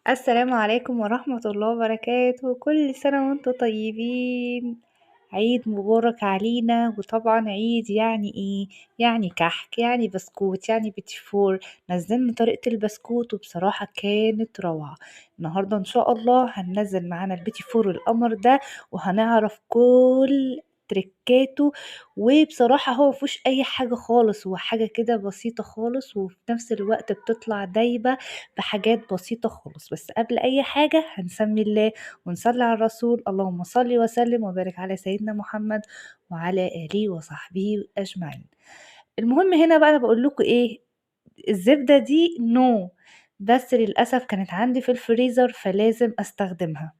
السلام عليكم ورحمة الله وبركاته. كل سنة وانتم طيبين، عيد مبارك علينا. وطبعا عيد يعني ايه؟ يعني كحك، يعني بسكوت، يعني بيتي فور. نزلنا طريقة البسكوت وبصراحة كانت روعة. النهاردة ان شاء الله هننزل معانا البيتي فور القمر ده، وهنعرف كل تريكاته. وبصراحة هو مفيهوش أي حاجة خالص، هو حاجة كده بسيطة خالص، وفي نفس الوقت بتطلع دايبة بحاجات بسيطة خالص. بس قبل أي حاجة هنسمي الله ونصلي على الرسول، اللهم صل وسلم وبارك على سيدنا محمد وعلى آله وصحبه أجمعين. المهم هنا بقى أنا بقول لكم إيه، الزبدة دي no، بس للأسف كانت عندي في الفريزر فلازم أستخدمها.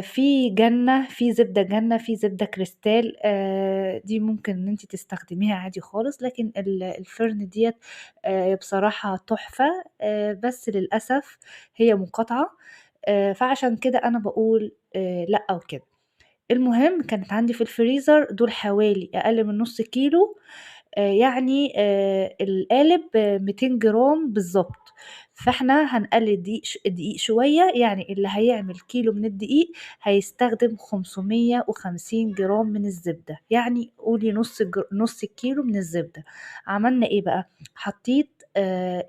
في جنة، في زبدة جنة، في زبدة كريستال، دي ممكن إن أنتِ تستخدميها عادي خالص، لكن الفرن ديت، بصراحة تحفة، بس للأسف هي مقاطعة، فعشان كده أنا بقول، لأ وكده. المهم كانت عندي في الفريزر دول حوالي أقل من نص كيلو، يعني، القالب 200 جرام بالظبط. فاحنا هنقلل دقيق شوية، يعني اللي هيعمل كيلو من الدقيق هيستخدم 550 جرام من الزبدة، يعني قولي نص كيلو من الزبدة. عملنا ايه بقى؟ حطيت،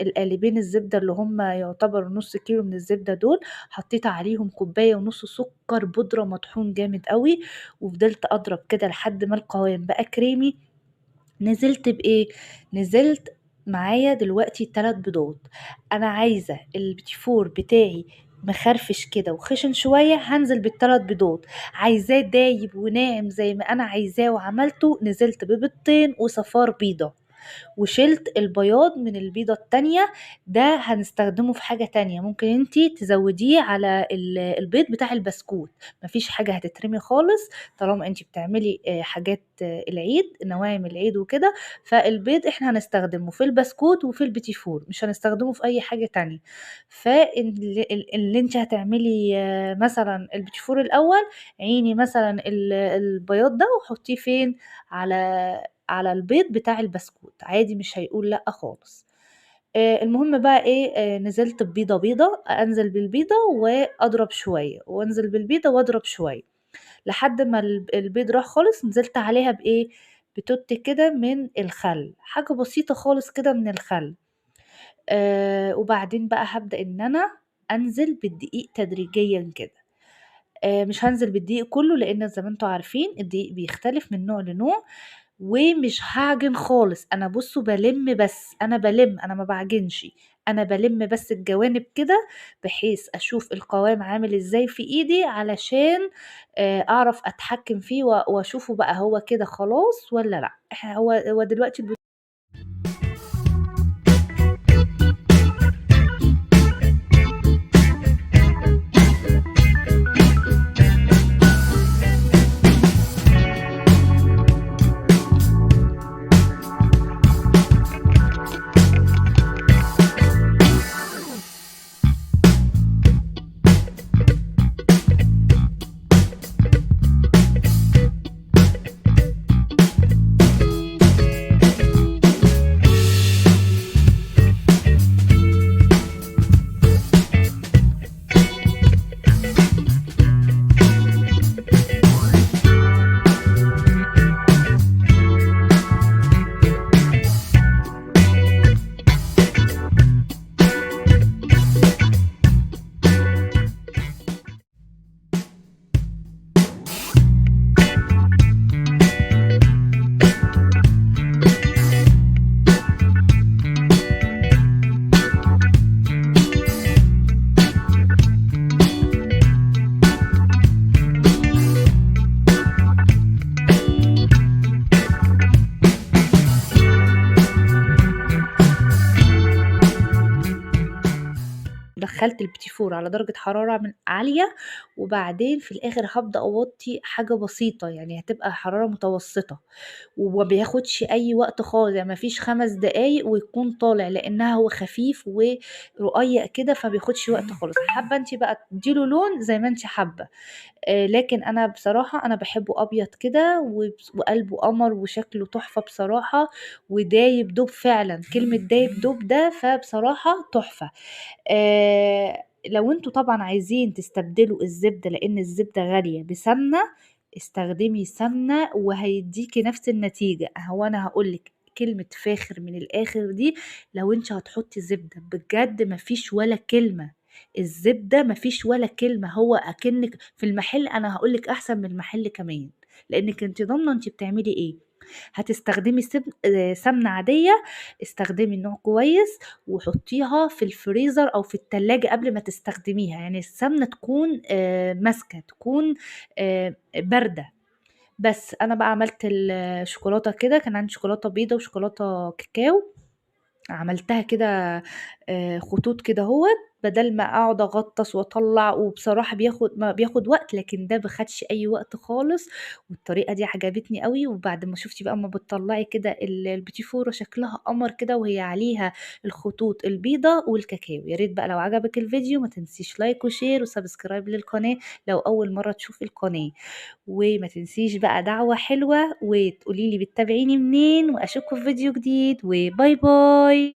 القالبين الزبدة اللي هم يعتبروا نص كيلو من الزبدة دول، حطيت عليهم كوباية ونص سكر بودرة مطحون جامد قوي، وفضلت اضرب كده لحد ما القوام بقى كريمي. نزلت بإيه؟ نزلت معايا دلوقتي 3 بيضات. أنا عايزة البيتي فور بتاعي مخرفش كده وخشن شوية، هنزل بالتلات بيضات. عايزاه دايب وناعم زي ما أنا عايزاه وعملته، نزلت ببيضتين وصفار بيضة، وشلت البياض من البيضة التانية، ده هنستخدمه في حاجة تانية، ممكن انتي تزوديه على البيض بتاع البسكوت، مفيش حاجة هتترمي خالص طالما انتي بتعملي، حاجات، العيد، نواعم العيد وكده. فالبيض احنا هنستخدمه في البسكوت وفي البيتي فور، مش هنستخدمه في اي حاجة تانية. فاللي انتي هتعملي، مثلا البيتي فور الاول، عيني مثلا البياض ده وحطيه فين؟ على البيض بتاع البسكوت، عادي مش هيقول لأ خالص. المهم بقى إيه، نزلت ببيضة بيضة، أنزل بالبيضة وأضرب شوية، وأنزل بالبيضة وأضرب شوية، لحد ما البيض راح خالص. نزلت عليها بإيه؟ بتوت كده من الخل، حاجة بسيطة خالص كده من الخل. وبعدين بقى هبدأ إن أنا أنزل بالدقيق تدريجيا كده. مش هنزل بالدقيق كله، لأن زي ما انتوا عارفين الدقيق بيختلف من نوع لنوع، ومش هعجن خالص. أنا بصوا بلم بس، أنا بلم، أنا ما بعجنش، أنا بلم بس الجوانب كده بحيث أشوف القوام عامل إزاي في إيدي، علشان، أعرف أتحكم فيه وأشوفه بقى هو كده خلاص ولا لأ. هو دلوقتي دخلت البيتي فور على درجة حرارة من عالية، وبعدين في الآخر هبدأ أوطي حاجة بسيطة، يعني هتبقى حرارة متوسطة، وما بياخدش أي وقت خالص، يعني ما فيش 5 دقايق ويكون طالع، لأنها هو خفيف ورقيق كده فما بياخدش وقت خالص. حابة انت بقى تديله لون زي ما انت حابة، لكن أنا بصراحة بحبه أبيض كده وقلبه قمر وشكله تحفة بصراحة، ودايب دوب فعلا، كلمة دايب دوب ده فبصراحة تحفة. لو انتوا طبعا عايزين تستبدلوا الزبدة لان الزبدة غالية بسمنة، استخدمي سمنة وهيديكي نفس النتيجة. هو انا هقولك كلمة فاخر من الاخر دي، لو انت هتحطي زبدة بجد مفيش ولا كلمة، الزبدة مفيش ولا كلمة، هو اكنك في المحل، انا هقولك احسن من المحل كمان، لانك انت ضامنة انت بتعملي ايه. هتستخدمي سمنة عادية، استخدمي نوع كويس وحطيها في الفريزر او في التلاجة قبل ما تستخدميها، يعني السمنة تكون ماسكة، تكون باردة. بس انا بقى عملت الشوكولاتة كده، كان عندي شوكولاتة بيضة وشوكولاتة كاكاو، عملتها كده خطوط كده اهوت، بدل ما اقعد اغطس واطلع، وبصراحة ما بياخد وقت، لكن ده ما خدش اي وقت خالص، والطريقة دي عجبتني قوي. وبعد ما شفتي بقى ما بتطلعي كده البيتيفوره شكلها قمر كده وهي عليها الخطوط البيضة والكاكاو. يا ريت بقى لو عجبك الفيديو ما تنسيش like و share و subscribe للقناة لو اول مرة تشوفي القناة، وما تنسيش بقى دعوة حلوة وتقولي لي بتتابعيني منين، واشوفكم في فيديو جديد، و bye bye.